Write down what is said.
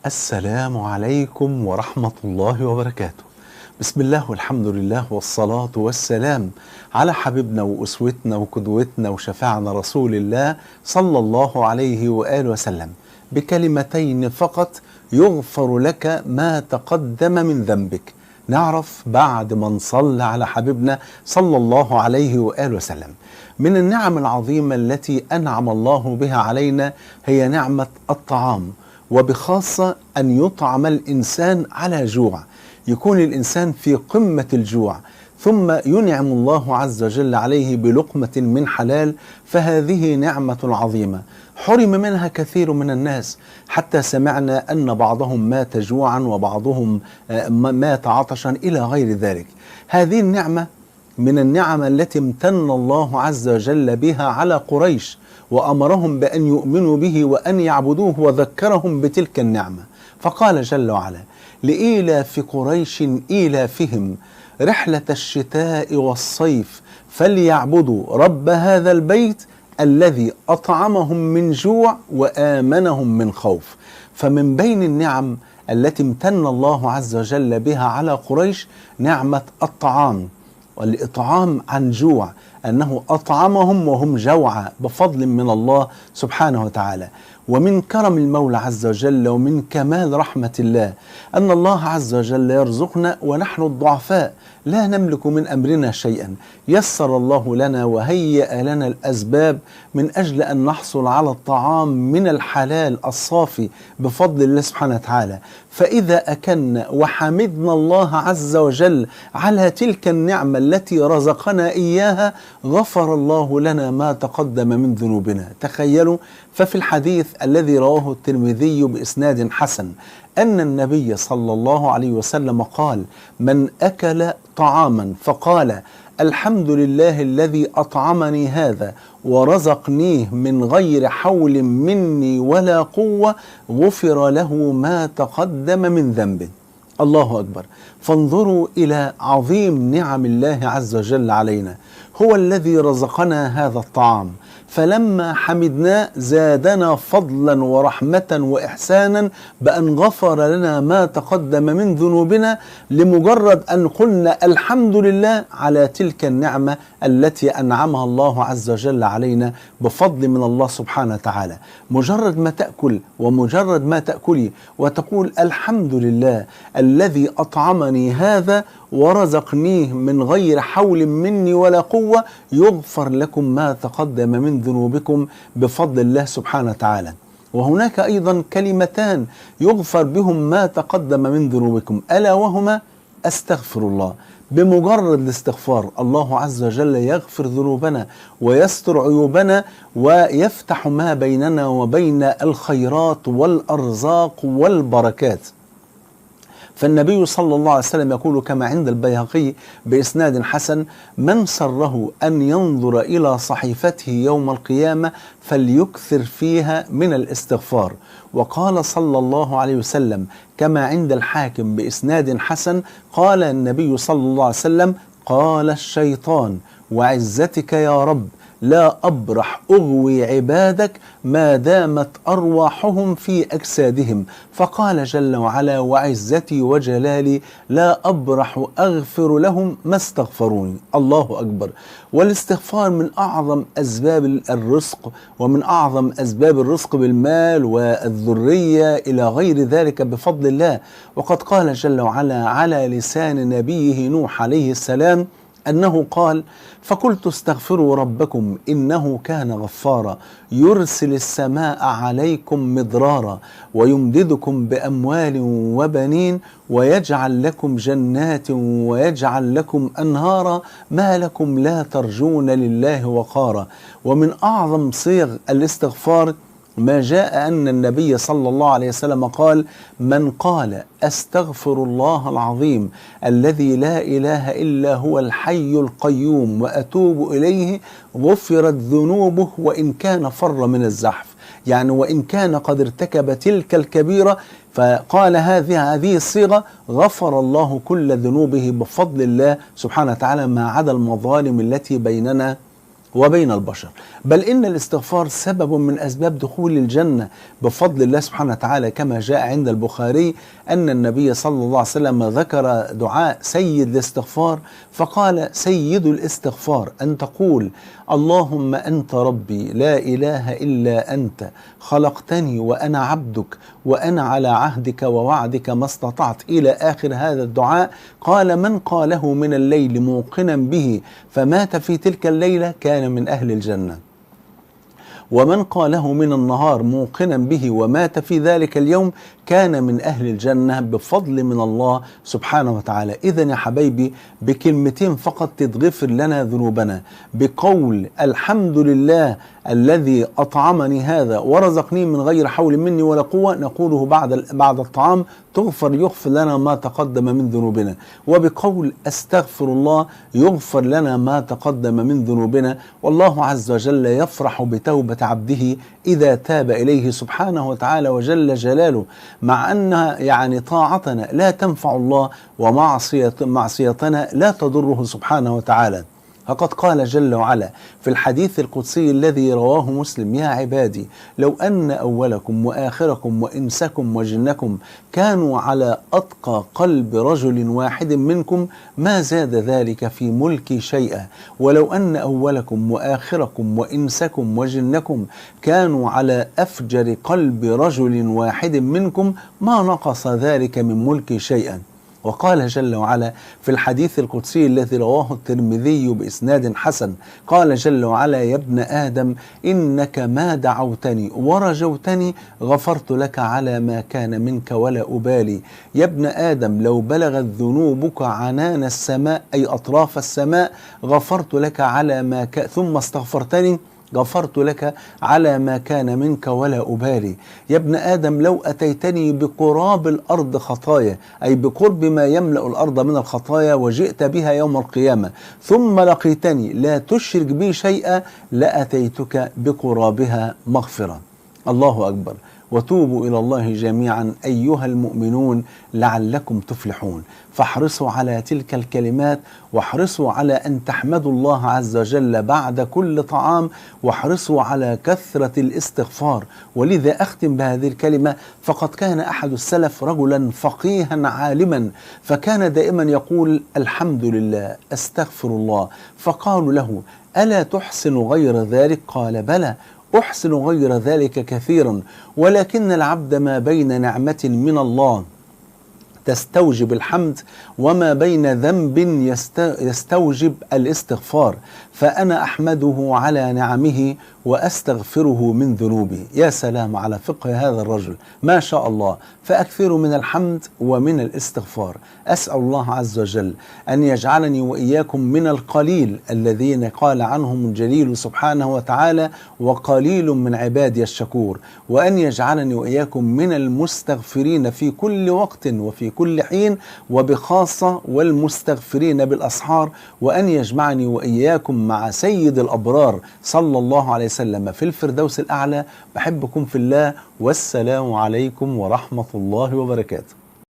السلام عليكم ورحمة الله وبركاته. بسم الله والحمد لله والصلاة والسلام على حبيبنا وأسوتنا وقدوتنا وشفاعنا رسول الله صلى الله عليه وآله وسلم. بكلمتين فقط يغفر لك ما تقدم من ذنبك. نعرف بعد ما نصلي على حبيبنا صلى الله عليه وآله وسلم. من النعم العظيمة التي أنعم الله بها علينا هي نعمة الطعام، وبخاصة أن يطعم الإنسان على جوع، يكون الإنسان في قمة الجوع ثم ينعم الله عز وجل عليه بلقمة من حلال، فهذه نعمة عظيمة حرم منها كثير من الناس، حتى سمعنا أن بعضهم مات جوعا وبعضهم مات عطشا إلى غير ذلك. هذه النعمة من النعم التي امتن الله عز وجل بها على قريش، وأمرهم بأن يؤمنوا به وأن يعبدوه، وذكرهم بتلك النعمة. فقال جل وعلا: لإيلاف قريش إيلافهم رحلة الشتاء والصيف فليعبدوا رب هذا البيت الذي أطعمهم من جوع وآمنهم من خوف. فمن بين النعم التي امتن الله عز وجل بها على قريش نعمة الطعام والإطعام عن جوع، أنه أطعمهم وهم جوعى بفضل من الله سبحانه وتعالى. ومن كرم المولى عز وجل ومن كمال رحمة الله أن الله عز وجل يرزقنا ونحن الضعفاء لا نملك من أمرنا شيئا. يسر الله لنا وهيأ لنا الأسباب من أجل أن نحصل على الطعام من الحلال الصافي بفضل الله سبحانه وتعالى. فإذا أكلنا وحمدنا الله عز وجل على تلك النعمة التي رزقنا إياها غفر الله لنا ما تقدم من ذنوبنا. تخيلوا، ففي الحديث الذي رواه الترمذي بإسناد حسن أن النبي صلى الله عليه وسلم قال: من أكل طعاما فقال الحمد لله الذي أطعمني هذا ورزقنيه من غير حول مني ولا قوة، غفر له ما تقدم من ذنبه. الله أكبر. فانظروا إلى عظيم نعم الله عز وجل علينا. هو الذي رزقنا هذا الطعام، فلما حمدناه زادنا فضلا ورحمة وإحسانا بأن غفر لنا ما تقدم من ذنوبنا لمجرد أن قلنا الحمد لله على تلك النعمة التي أنعمها الله عز وجل علينا بفضل من الله سبحانه وتعالى. مجرد ما تأكل ومجرد ما تأكلي وتقول الحمد لله الذي أطعمني هذا ورزقنيه من غير حول مني ولا قوة، يغفر لكم ما تقدم من ذنوبكم بفضل الله سبحانه وتعالى. وهناك أيضا كلمتان يغفر بهم ما تقدم من ذنوبكم، ألا وهما أستغفر الله. بمجرد الاستغفار الله عز وجل يغفر ذنوبنا ويستر عيوبنا ويفتح ما بيننا وبين الخيرات والأرزاق والبركات. فالنبي صلى الله عليه وسلم يقول كما عند البيهقي بإسناد حسن: من سره أن ينظر إلى صحيفته يوم القيامة فليكثر فيها من الاستغفار. وقال صلى الله عليه وسلم كما عند الحاكم بإسناد حسن: قال النبي صلى الله عليه وسلم: قال الشيطان وعزتك يا رب لا أبرح أغوي عبادك ما دامت أرواحهم في أجسادهم. فقال جل وعلا: وعزتي وجلالي لا أبرح أغفر لهم ما استغفروني. الله أكبر. والاستغفار من أعظم أسباب الرزق، ومن أعظم أسباب الرزق بالمال والذرية إلى غير ذلك بفضل الله. وقد قال جل وعلا على لسان نبيه نوح عليه السلام أنه قال: فقلت استغفروا ربكم إنه كان غفارا يرسل السماء عليكم مدرارا ويمددكم بأموال وبنين ويجعل لكم جنات ويجعل لكم أنهارا ما لكم لا ترجون لله وقارا. ومن أعظم صيغ الاستغفار ما جاء أن النبي صلى الله عليه وسلم قال: من قال أستغفر الله العظيم الذي لا إله إلا هو الحي القيوم وأتوب إليه غفرت ذنوبه وإن كان فر من الزحف. يعني وإن كان قد ارتكب تلك الكبيرة، فقال هذه الصيغة غفر الله كل ذنوبه بفضل الله سبحانه وتعالى، ما عدا المظالم التي بيننا وبين البشر. بل إن الاستغفار سبب من أسباب دخول الجنة بفضل الله سبحانه وتعالى، كما جاء عند البخاري أن النبي صلى الله عليه وسلم ذكر دعاء سيد الاستغفار، فقال: سيد الاستغفار أن تقول: اللهم أنت ربي لا إله إلا أنت، خلقتني وأنا عبدك، وأنا على عهدك ووعدك ما استطعت، إلى آخر هذا الدعاء. قال: من قاله من الليل موقنا به فمات في تلك الليلة كان من أهل الجنة، ومن قاله من النهار موقنا به ومات في ذلك اليوم كان من أهل الجنة بفضل من الله سبحانه وتعالى. إذن يا حبايبي، بكلمتين فقط تتغفر لنا ذنوبنا، بقول الحمد لله الذي أطعمني هذا ورزقني من غير حول مني ولا قوة، نقوله بعد الطعام يغفر لنا ما تقدم من ذنوبنا، وبقول أستغفر الله يغفر لنا ما تقدم من ذنوبنا. والله عز وجل يفرح بتوبة عبده إذا تاب إليه سبحانه وتعالى وجل جلاله، مع أن يعني طاعتنا لا تنفع الله ومعصيتنا لا تضره سبحانه وتعالى. فقد قال جل وعلا في الحديث القدسي الذي رواه مسلم: يا عبادي لو أن أولكم وآخركم وإنسكم وجنكم كانوا على أتقى قلب رجل واحد منكم ما زاد ذلك في ملكي شيئا، ولو أن أولكم وآخركم وإنسكم وجنكم كانوا على أفجر قلب رجل واحد منكم ما نقص ذلك من ملكي شيئا. وقال جل وعلا في الحديث القدسي الذي رواه الترمذي بإسناد حسن، قال جل وعلا: يا ابن آدم إنك ما دعوتني ورجوتني غفرت لك على ما كان منك ولا أبالي. يا ابن آدم لو بلغت ذنوبك عنان السماء أي أطراف السماء غفرت لك على ما ثم استغفرتني غفرت لك على ما كان منك ولا أبالي. يا ابن آدم لو أتيتني بقراب الأرض خطايا أي بقرب ما يملأ الأرض من الخطايا وجئت بها يوم القيامة ثم لقيتني لا تشرك بي شيئا لأتيتك بقرابها مغفرة. الله أكبر. وتوبوا إلى الله جميعا أيها المؤمنون لعلكم تفلحون. فاحرصوا على تلك الكلمات، واحرصوا على أن تحمدوا الله عز وجل بعد كل طعام، واحرصوا على كثرة الاستغفار. ولذا أختم بهذه الكلمة: فقد كان أحد السلف رجلا فقيها عالما، فكان دائما يقول: الحمد لله، أستغفر الله. فقالوا له: ألا تحسن غير ذلك؟ قال: بلى، أحسن غير ذلك كثيرا، ولكن العبد ما بين نعمة من الله تستوجب الحمد وما بين ذنب يستوجب الاستغفار، فأنا أحمده على نعمه وأستغفره من ذنوبي. يا سلام على فقه هذا الرجل، ما شاء الله. فأكثروا من الحمد ومن الاستغفار. أسأل الله عز وجل أن يجعلني وإياكم من القليل الذين قال عنهم الجليل سبحانه وتعالى: وقليل من عبادي الشكور، وأن يجعلني وإياكم من المستغفرين في كل وقت وفي كل حين، وبخاصة والمستغفرين بالأسحار، وأن يجمعني وإياكم مع سيد الأبرار صلى الله عليه وسلم في الفردوس الأعلى. بحبكم في الله، والسلام عليكم ورحمة الله وبركاته.